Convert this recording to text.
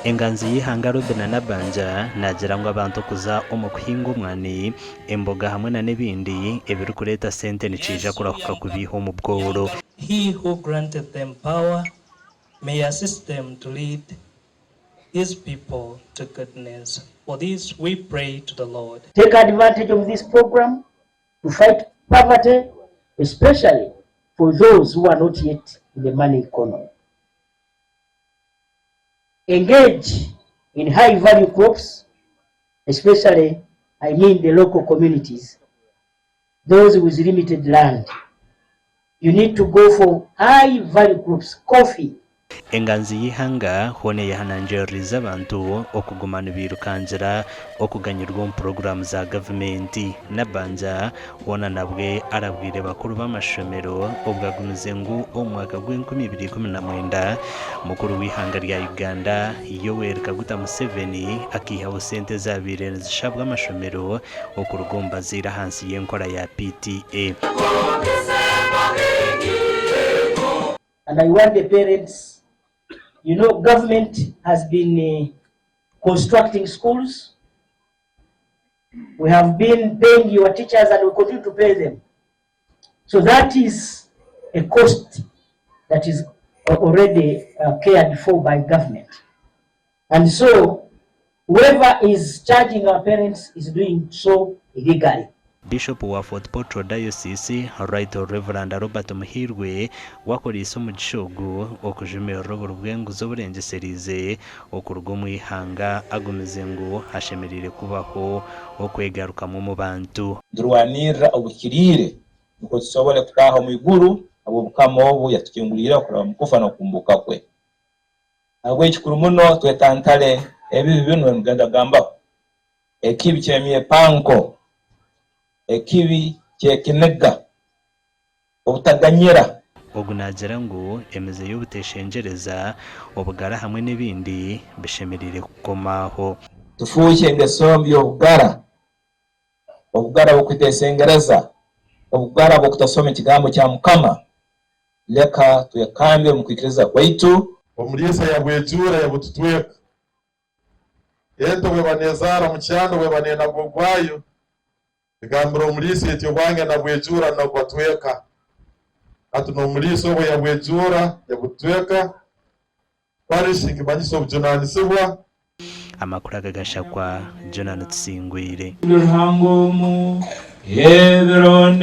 Enganzi y'eihanga Robinah Nabbanja naagira ngu abantu okuza omu kuhinga omwani, emboga hamwe na n'ebindi ebirikureeta sente nikiija kurahuka kubiiha omu bworo. He who granted them power may assist them to lead his people to goodness. For this we pray to the Lord. Take advantage of this program to fight poverty, especially for those who are not yet in the money economy. Engage in high value crops, especially, I mean the local communities, those with limited land. You need to go for high value crops, coffee. Enganzi y'eihanga hoona eyehanangiririize abantu okuguma nibairukangira okuganyirwa omu puroguraamu za gavumenti. Nabbanja hoona nabwe arabwire bakuru b'amashomero obwo agumize ngu omu mwaka gw'enkumi ibiri ikumi na mwenda, mukuru w'eihanga rya Uganda Yoweri Kaguta Museveni akaihaho sente ezabaire nizishabwa amashomero okuruga omu bazaire ahansi y'enkora ya PTA. And I want the parents, you know government has been constructing schools, we have been paying your teachers and we continue to pay them. So that is a cost that is already uh, cared for by government. And so whoever is charging our parents is doing so illegally. Bishop wa Fort Portal Diocese, Right Rev. Robert Muhiirwe wakoreise omugisha ogu okujumirira oburi bw'enguzi oburengyesereize okuruga omu ihanga agumize ngu hashemereire kubaho okwegarukamu omu bantu. Niturwanirra obuhikiriire nukwo tusobole kutaaha omu iguru habw'Obukama obu yatukinguliireho kuraba omu kufa n'okuhumbuuka kwe. Nahabweki kikuru muno twetantale ebibi binu ebi nitugenda kugambaho. Ekibi ky'emyepanko, ekibi ky'ekiniga, obutaganyira. Ogu naagira ngu emize y'obuteshengyereza, obugara hamwe n'ebindi bishemereire kukoma aho. Tufuukye engeso mbi y'obugara, obugara bw'okutesengereza, obugara bw'okutasoma ekigambo kya Mukama. Leka twekambe omu kwikiriza kwaitu. Omuriisa yabwejuura yabututweka. Ente obu eba neezaara omu kyanda, obu eba neenaga ogwayo, egambira omuriisa eti, Obwange nabwejuura nabubatweka. Hati n'omuriisa obwo yabwejuura yabutweka, parish nikimanyisa obujunaanizibwa. Amakuru aga gashakwa Jonah Tusingwire. Ni Ruhanga omu ebiro.